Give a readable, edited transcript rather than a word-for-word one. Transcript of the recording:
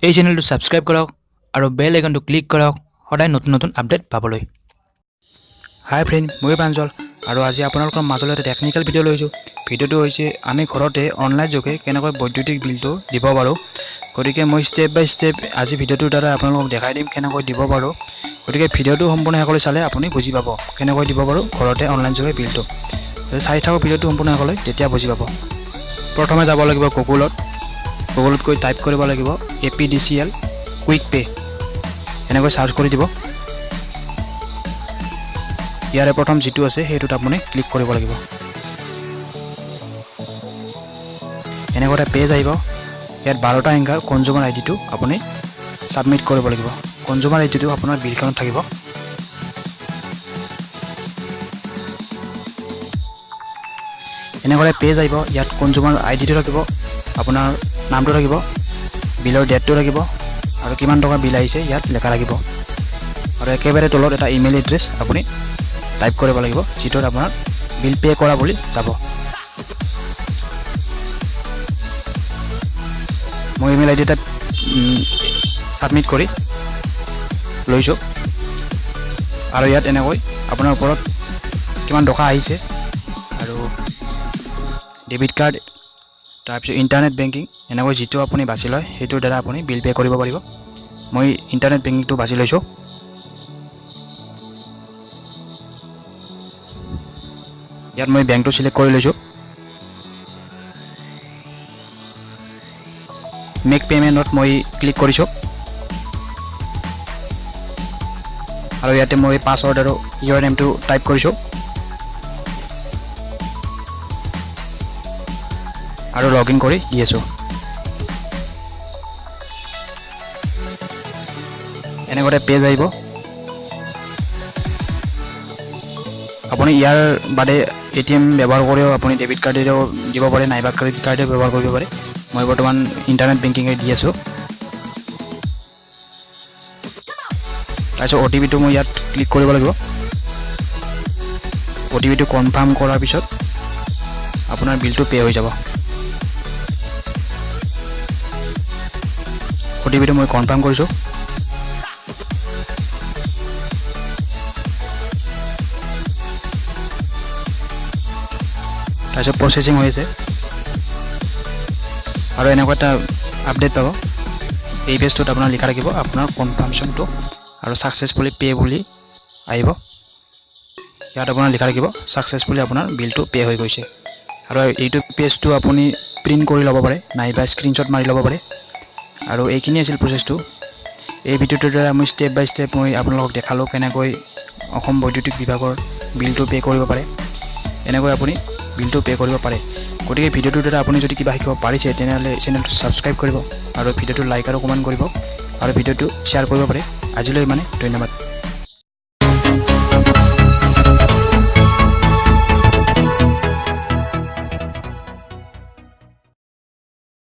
এই চেনেলটো ছাবস্ক্ৰাইব কৰক আৰু বেল আইকনটো ক্লিক কৰক সদায় নতুন নতুন আপডেট পাবলৈ। হাই ফ্ৰেণ্ড, মই প্ৰাঞ্জল আৰু আজি আপোনালোকৰ মাজলৈ এটা টেকনিকেল ভিডিঅ' লৈছোঁ। ভিডিঅ'টো হৈছে আমি ঘৰতে অনলাইন যোগে কেনেকৈ বৈদ্যুতিক বিলটো দিব পাৰোঁ। গতিকে মই ষ্টেপ বাই ষ্টেপ আজি ভিডিঅ'টোৰ দ্বাৰা আপোনালোকক দেখাই দিম কেনেকৈ দিব পাৰোঁ। গতিকে ভিডিঅ'টো সম্পূৰ্ণ শেষলৈ চালে আপুনি বুজি পাব কেনেকৈ দিব পাৰোঁ ঘৰতে অনলাইন যোগে বিলটো। চাই থাকক ভিডিঅ'টো সম্পূৰ্ণ শেষলৈ, তেতিয়া বুজি পাব। প্ৰথমে যাব লাগিব গুগলত। গুগলত গৈ টাইপ কৰিব লাগিব এপিডিচিএল কুইক পে', এনেকৈ চাৰ্চ কৰি দিব। ইয়াৰে প্ৰথম যিটো আছে, সেইটোত আপুনি ক্লিক কৰিব লাগিব। এনেকুৱা এটা পেজ আহিব। ইয়াত 12টা সংখ্যাৰ কনজিউমাৰ আই ডিটো আপুনি ছাবমিট কৰিব লাগিব। কনজিউমাৰ আই ডিটো আপোনাৰ বিলখনত থাকিব। এনেকুৱা এটা পেজ আহিব। ইয়াত কনজিউমাৰ আই ডিটো থাকিব, আপোনাৰ নামটো থাকিব, বিলৰ ডেটটো থাকিব আৰু কিমান টকা বিল আহিছে ইয়াত লেখা থাকিব। আৰু একেবাৰে তলত এটা ইমেইল এড্ৰেছ আপুনি টাইপ কৰিব লাগিব, যিটোত আপোনাৰ বিল পে' কৰা বুলি যাব। মই ইমেইল আই ডি এটা ছাবমিট কৰি লৈছোঁ। আৰু ইয়াত এনেকৈ আপোনাৰ ওপৰত কিমান টকা আহিছে আৰু ডেবিট কাৰ্ড, তাৰপিছত ইণ্টাৰনেট বেংকিং, এনেকৈ যিটো আপুনি বাছি লয়, সেইটোৰ দ্বাৰা আপুনি বিল পে' কৰিব পাৰিব। মই ইণ্টাৰনেট বেংকিংটো বাছি লৈছোঁ। ইয়াত মই বেংকটো চিলেক্ট কৰি লৈছোঁ। মেক পে'মেণ্টত মই ক্লিক কৰিছোঁ আৰু ইয়াতে মই পাছৱৰ্ড আৰু ইউজাৰ নেমটো টাইপ কৰিছোঁ আৰু লগ ইন কৰি দি আছোঁ। এনেকুৱা এটা পেজ আহিব। আপুনি ইয়াৰ বাদে এটিএম ব্যৱহাৰ কৰিও, আপুনি ডেবিট কাৰ্ডেৰেও দিব পাৰে নাইবা ক্ৰেডিট কাৰ্ডেও ব্যৱহাৰ কৰিব পাৰে। মই বৰ্তমান ইণ্টাৰনেট বেংকিঙে দি আছোঁ। তাৰপিছত অ'টিপিটো মই ইয়াত ক্লিক কৰিব লাগিব। অ'টিপিটো কনফাৰ্ম কৰাৰ পিছত আপোনাৰ বিলটো পে' হৈ যাব। অ'টিপিটো মই কনফাৰ্ম কৰিছোঁ। তাৰপিছত প্ৰচেছিং হৈ আছে আৰু এনেকুৱা এটা আপডেট পাব। এই পেজটোত আপোনাৰ লিখা থাকিব আপোনাৰ কনফাৰ্মেশ্যনটো আৰু ছাকচেছফুলি পে' বুলি আহিব। ইয়াত আপোনাৰ লিখা থাকিব ছাকচেছফুলি আপোনাৰ বিলটো পে' হৈ গৈছে। আৰু এইটো পেজটো আপুনি প্ৰিণ্ট কৰি ল'ব পাৰে নাইবা স্ক্ৰীনশ্বট মাৰি ল'ব পাৰে। আৰু এইখিনি আছিল প্ৰচেছটো। এই ভিডিঅ'টোৰ দ্বাৰা মই ষ্টেপ বাই ষ্টেপ মই আপোনালোকক দেখালোঁ কেনেকৈ অসম বৈদ্যুতিক বিভাগৰ বিলটো পে' কৰিব পাৰে। এনেকৈ আপুনি বিলটো পে' কৰিব পাৰে। গতিকে ভিডিঅ'টোৰ দ্বাৰা আপুনি যদি কিবা শিকিব পাৰিছে, তেনেহ'লে চেনেলটো ছাবস্ক্ৰাইব কৰিব আৰু ভিডিঅ'টো লাইক আৰু কমেণ্ট কৰিব আৰু ভিডিঅ'টো শ্বেয়াৰ কৰিব পাৰে। আজিলৈ ইমানে, ধন্যবাদ।